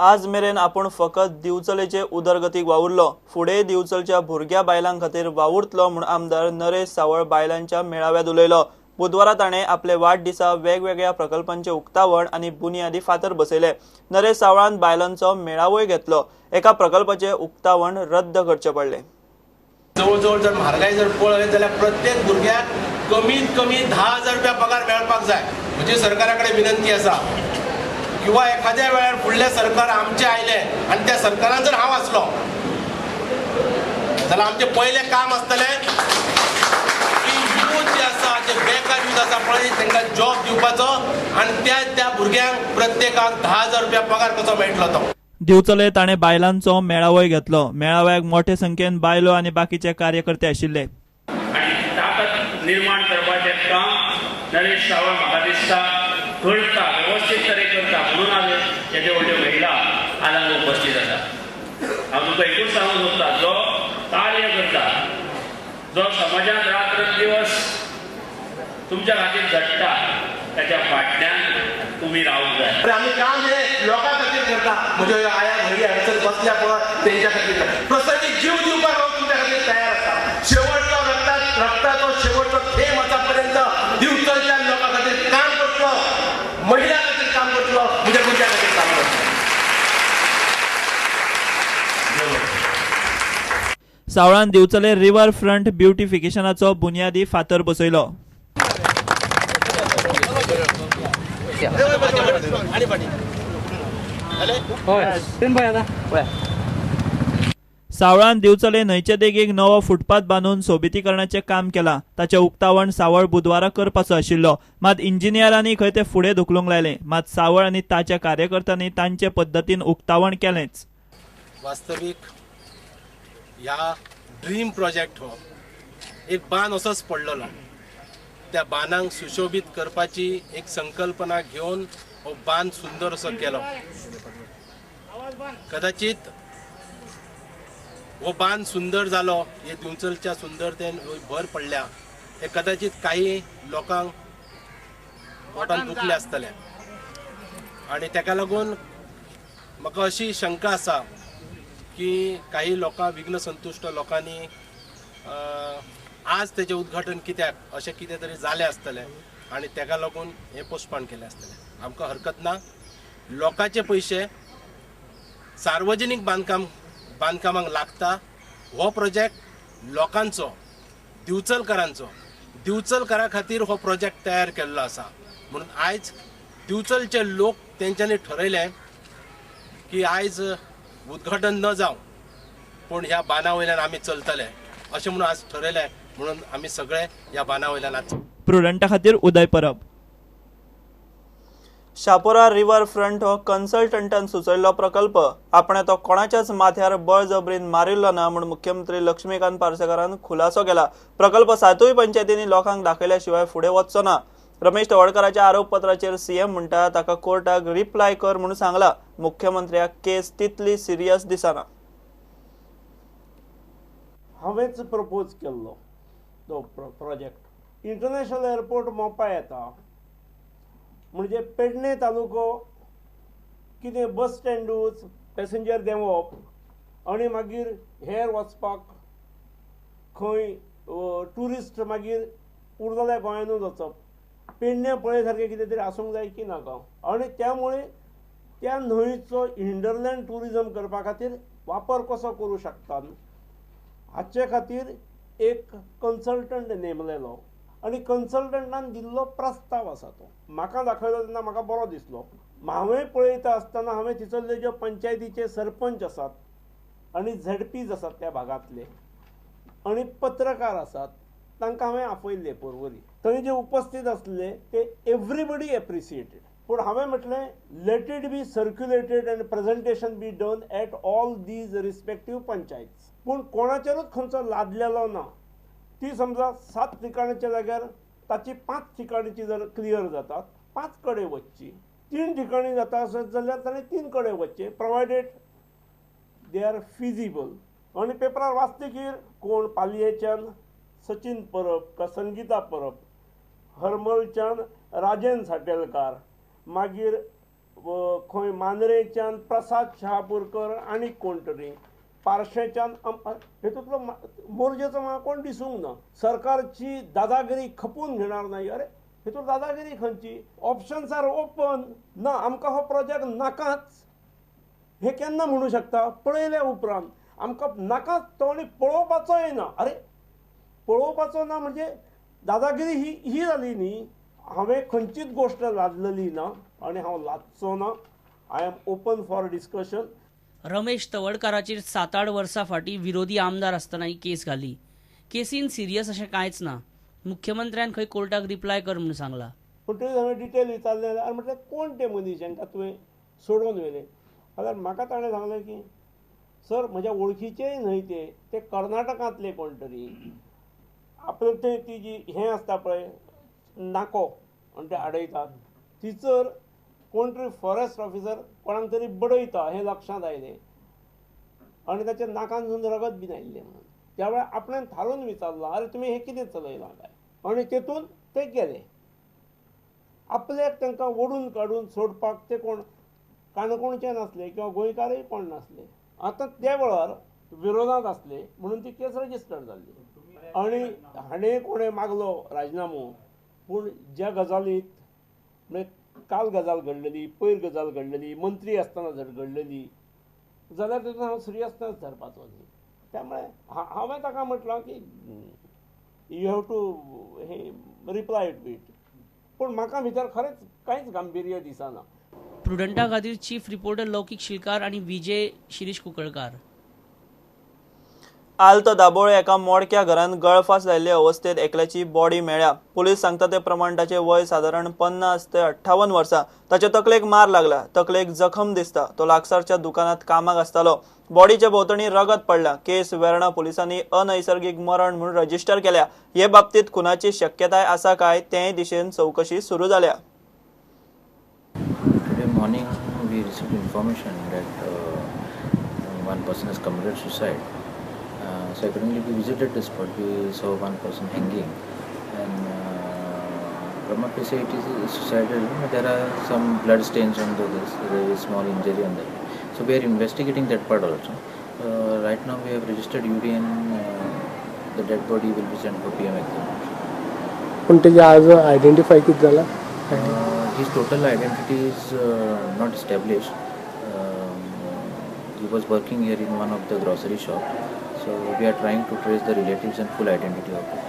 आज मेरेन आपूण फकत दिवचलेचे उदरगतीक वावुरलो, फुडें दिवचलच्या भुरग्या बायलां खातीर वावुरतलो म्हूण आमदार नरेश सावळ बायलांच्या मेळाव्यात उलयलो। बुधवारा ताणें आपले वाडदिसा वेगवेगळ्या प्रकल्पांचे उक्तावण आनी बुनियादी फातर बसयले। नरेश सावळान बायलांचो मेळावोय घेतलो। एका प्रकल्पाचे उक्तावण रद्द करचें पडलें। जवळ जर म्हारगाय जर पळयत जाल्यार प्रत्येक भुरग्याक कमीत कमी 10,000 रुपया पगार मेळपाक जाय। म्हणजे सरकारा कडेन विनंती आसा किंवा एखाद्या वेळार फुडलें सरकार आमचें आयलें आनी त्या सरकारान जर हांव आसलो जाल्यार आमचें पयलें काम आसतलें की यूथ जे आसा, जे बेकार यूथ आसा पळय, तांकां जॉब दिवपाचो आनी त्या त्या भुरग्यांक प्रत्येकाक 10,000 रुपया पगार कसो मेळटलो तो। दिवचले ताणें बायलांचो मेळावोय घेतलो। मेळाव्याक मोठे संख्येन बायलो आनी बाकीचे कार्यकर्ते आशिल्ले। आनी ताकद निर्माण करपाचें काम नरेश सावळ म्हाका दिसता करता, वेवस्थीत तरेन करता, म्हणून आज येदे व्हडल्यो महिला आज हांगा उपस्थित आसा। हांव तुमकां एकूच सांगूंक सोदता, जो कार्य करता, जो समाजांत रात्र दिवस तुमच्या खातीर झडटा, ताच्या फाटल्यान तुमी रावूंक जाय। आमी काम हे लोकां खातीर करता। म्हज्यो आया भयणी हांगासर बसल्या पळय तेंच्या खातीर प्रसंगी जीव दिवपाक हांव तुमच्या खातीर तयार आसा। शेवटचो रक्ताचो शेवटचो थेंब आसा पर्यंत दिवचलच्या लोकां खातीर काम करतलो, महिला खातीर काम करतलो, म्हज्या भुरग्यां खातीर काम करतलो। सावळान दिवचले रिव्हर फ्रंट ब्युटिफिकेशनाचो बुनियादी फातर बसयलो। सावळान दिवचले न्हंयचे देगेक नवो फुटपाथ बांदून सोबितीकरणाचें काम केलां। ताचें उक्तावण सावळ बुधवारा करपाचो आशिल्लो, मात इंजिनियरांनी खंय ते फुडें धुकलूंक लायलें। मात सावळ आनी ताच्या कार्यकर्त्यांनी तांचे पद्दतीन उक्तावण केलेंच। वास्तवीक ह्या ड्रीम प्रोजेक्ट हो एक बांद असोच पडलेलो, त्या बांदांक सुशोभीत करपाची एक संकल्पना घेवन हो बांद सुंदर असो केलो। कदाचित हो बांद सुंदर जालो, हे दिवचलच्या सुंदरतेन भर पडल्या, हे कदाचित काही लोकांक पोटान दुखले आसतले आनी ताका लागून म्हाका अशी शंका आसा की काही लोकां विघ्न संतुश्ट लोकांनी आज तेजें उद्घाटन कित्याक अशें कितें तरी जालें आसतलें आनी ताका लागून हें पोस्टपोन केलें आसतलें। आमकां हरकत ना, लोकांचे पयशे सार्वजनीक बांदकामाक लागता। हो प्रोजेक्ट लोकांचो, दिवचलकारांचो, दिवचलकारां खातीर हो प्रोजेक्ट तयार केल्लो आसा। म्हणून आयज दिवचलचे लोक तेंच्यांनी ठरयलें की आयज उद्घाटन न जावं पूण ह्या बांदा वयल्यान आमी चलतले अशें म्हणून आज ठरयलें, म्हणून आमी सगळे ह्या बांदा वयल्यान आज। प्रुडंटा खातीर उदय परब। शापोरा रिव्हर फ्रंट हो कन्सल्टंटान सुचयल्लो प्रकल्प, आपणे तो कोणाच्याच माथ्यार बळजबरीन मारिल्लो ना म्हूण मुख्यमंत्री लक्ष्मीकांत पार्सेकारान खुलासो केला। प्रकल्प 7 पंचायतींनी लोकांक दाखयल्या शिवाय फुडें वचचो ना। रमेश तवडकाराच्या आरोपपत्राचेर सीएम म्हणटा ताका कोर्टाक रिप्लाय कर म्हूण सांगला। मुख्यमंत्र्याक केस तितली सिरियस दिसना। हांवेंच प्रपोज केल्लो तो प्रोजेक्ट। इंटरनॅशनल एअरपोर्ट मोपा येता म्हणजे पेडणे तालुको कितें बस स्टँडूच पॅसेंजर देंवप आनी मागीर हेर वचपाक खंय ट्युरिस्ट मागीर उरलेल्या गोंयानूच वचप। पेडणे पळय सारकें कितें तरी आसूंक जाय की नाका, आनी त्यामुळे त्या न्हंयचो हिंडरलँड ट्युरिजम करपा खातीर वापर कसो करूं शकता हाचे खातीर एक कन्सल्टंट नेमलेलो आनी कन्सल्टंटान दिल्लो प्रस्ताव आसा तो म्हाका दाखयलो तेन्ना म्हाका बरो दिसलो। हांवें पळयता आसतना हांवें थंयसरले ज्यो पंचायतीचे सरपंच आसात आनी झेडपीज आसात त्या भागांतले आनी पत्रकार आसात तांकां हांवें आपयल्ले पर्वरी, थंय जे उपस्थित आसले ते एवरीबडी एप्रिसिएटेड। पूण हांवें म्हटलें let it be circulated and presentation be done at all these respective panchayats. पूण कोणाचेरूच खंयचो लादलेलो ना। ती समजा 7 ठिकाणाच्या जाग्यार ताची 5 ठिकाणीची जर क्लियर जातात 5 कडेन वचची, 3 ठिकाणी जाता आसत जाल्यार ताणें 3 कडेन वचचें, प्रोवायडेड they are feasible. आनी पेपरार वाचतकीर कोण पालयेच्यान सचिन परब का संगीता परब, हरमलच्यान राजेन साटेलकार, मागीर खंय मांद्रेच्यान प्रसाद शहापूरकर आनी कोण तरी, पार्शेच्यान हेतूंतलो मोरजेचो म्हाका कोण दिसूंक ना. सरकारची दादागिरी खपून घेणार नाही. अरे हेतून दादागिरी खंयची? ऑप्शन्स are open ना, आमकां हो प्रोजेक्ट नाकाच हे केन्ना म्हणू शकता? पळयल्या उपरांत आमकां नाकाच तो आनी पळोवपाचोय ना. अरे पळोवपाचो ना म्हणजे दादागिरी ही ही जाली न्ही. हांवें खंयचीच गोश्ट लादलेली ना आनी हांव लादचो ना. I am open for discussion. Ramesh तवडकाराचेर 7-8 वर्सां फाटीं विरोधी आमदार आसतना ही केस घाली. केसीन सिरियस अशें कांयच ना. मुख्यमंत्र्यान खंय कोर्टाक रिप्लाय कर म्हणून सांगला. पूण थंय हांवें डिटेल विचारलें जाल्यार म्हटलें कोण ते मनीस जांकां तुवें सोडोवन व्हेले? जाल्यार म्हाका ताणें सांगलें की सर म्हज्या वळखीचेय न्हय ते, ते कर्नाटकांतले कोण तरी. आपले थंय ती जी हें आसता पळय नाको आनी ते आडयतात, तिचर कोण तरी फॉरेस्ट ऑफिसर कोणाक तरी बडयता हें लक्षांत आयलें आनी ताच्या नाकांतसून रगत बीन आयिल्लें म्हणून. त्या वेळार आपणान थारोवन विचारलां, अरे तुमी हें कितें चलयलां काय? आनी तेतून ते गेले. आपल्याक तांकां ओडून काडून सोडपाक ते कोण काणकोणचे नासले किंवा गोंयकारय कोण नासले. आतां त्या वेळार विरोधांत आसले म्हणून ती केस रजिस्टर जाल्ली. आनी हाणें कोणें मागलो राजिनामो, पूण ज्या गजालीत म्हणजे काल गजाल घडलेली, पयर गजाल घडलेली, मंत्री आसतना जर घडलेली जाल्यार तेतून हांव सिरियसनेस धरपाचो न्ही. त्यामुळे हांवें ताका म्हटलां की you have to hey reply to it. पूण म्हाका भितर खरेंच कांयच गांभीर्य दिसना. प्रुडंटा खातीर चीफ रिपोर्टर लौकीक शिलकार आनी विजय शिरीष कुंकळकार. आल्त दाबोळे एका मोडक्या घरान गळफास लायिल्ले अवस्थेत एकल्याची बॉडी मेळ्ळ्या. पुलीस सांगता ते प्रमाण ताचे वय सादारण 50 ते 58 वर्सां. ताचे तकलेक मार लागला, तकलेक जखम दिसता. तो लागसारच्या दुकानात कामाक आसतालो. बॉडीच्या भोंवतणी रगत पडला. केस वेर्णा पुलिसांनी अनैसर्गिक मरण म्हणून रजिस्टर केल्या. हे बाबतीत खुनाची शक्यताय आसा काय तेय दिशेन चौकशी सुरू जाल्या. Today morning we received information that one person has committed suicide. So accordingly we visited the spot. We saw one person hanging, and prima facie it is suicidal. There are some blood stains on the this, there is small injury on that. So we are investigating that part also. Right now we have registered UD and the dead body will be sent for PM examination. पण तेजे आज identify कितें जाला? His total identity is not established. He was working here in one of the grocery shop. So we are trying to trace the relatives and full identity of it.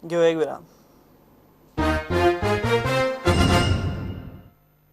घेऊ एक विराम.